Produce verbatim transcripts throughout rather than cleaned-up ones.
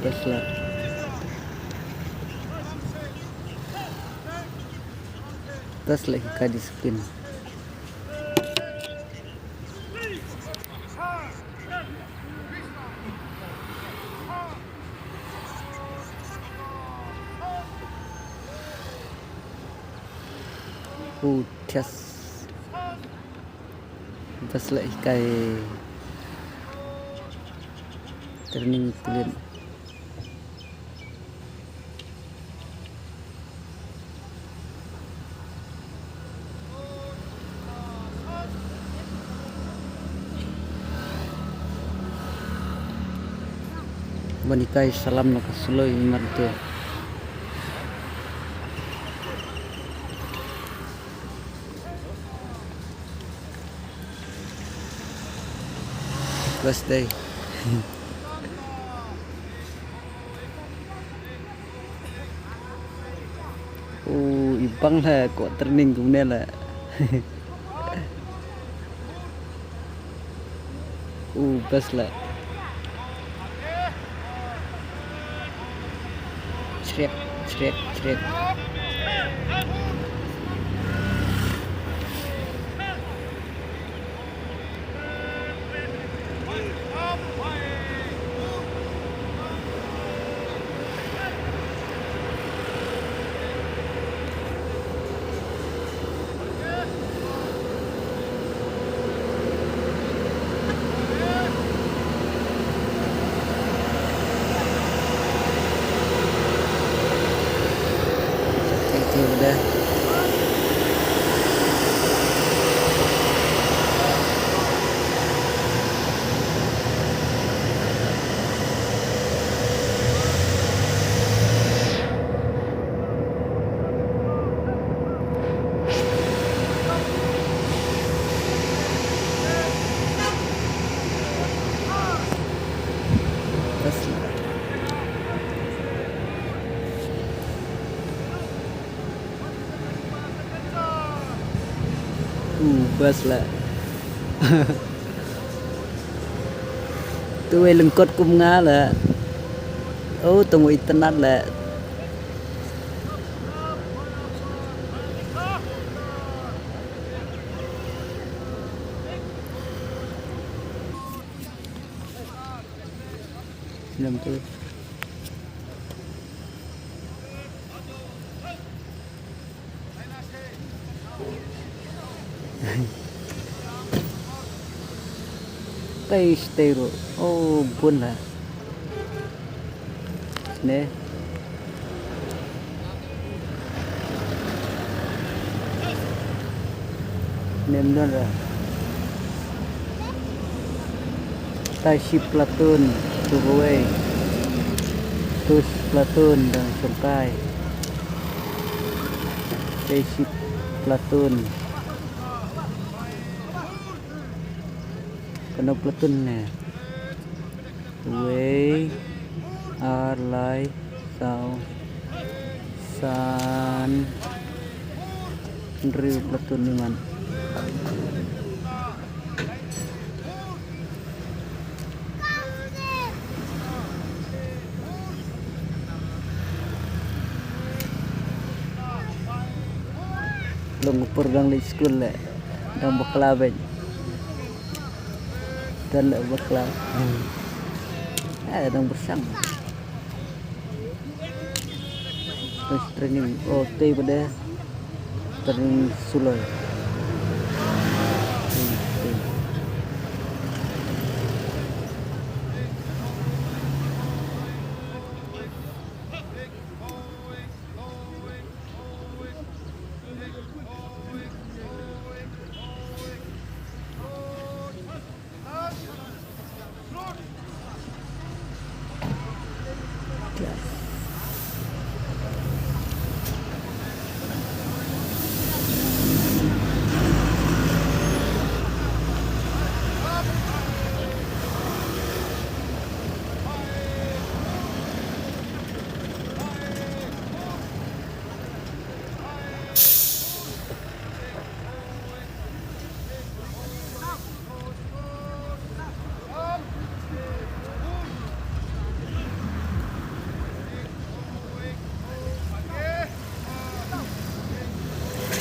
Best la. Best la hikai disiplin. U test. Best la hikai training pulit. Ban hikai salam na ka suloi imat te. Best dei. U ibang la ko training kumne la. U best la. Shrek, shrek, shrek. U best la. Tu wei lyngkot kum nga la. O tong wei tnat la. Snem tu. Kai stay ro. O bun la. Ne. Nem don ra. Tai shi platoon tu kawei. Tu shi platoon dang sngewtai. Tai shi platoon. Kano platoon ne? Wei, ar, lai, saw, san, hynriew platoon ni man. Long por dang leit skul le dang bakla bad. Dang leit bakla. Eh, dang bersang. Terus training. Oh, tei pada training suloi.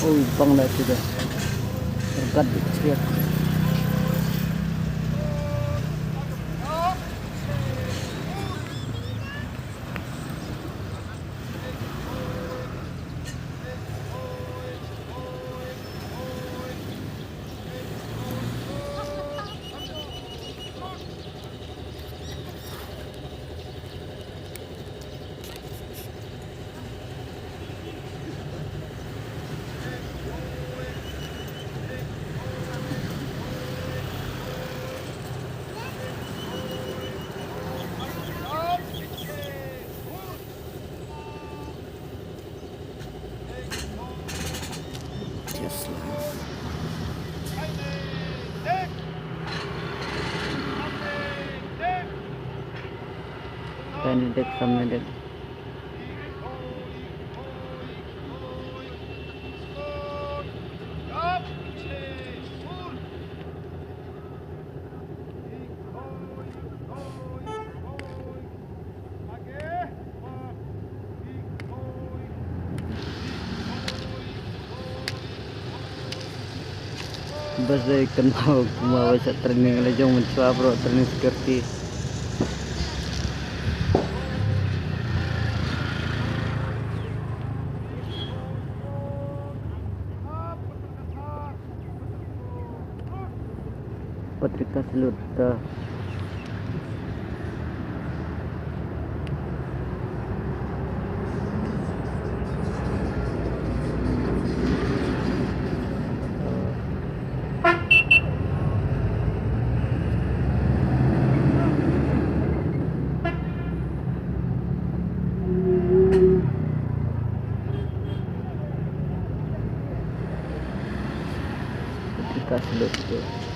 Ui, bang la sida. Regat di ksriat. Just like Benedict, Benedict. Bas dei kan mau kuma bas training la jong mynta bro, training security. Patrika salute. Patrika salute.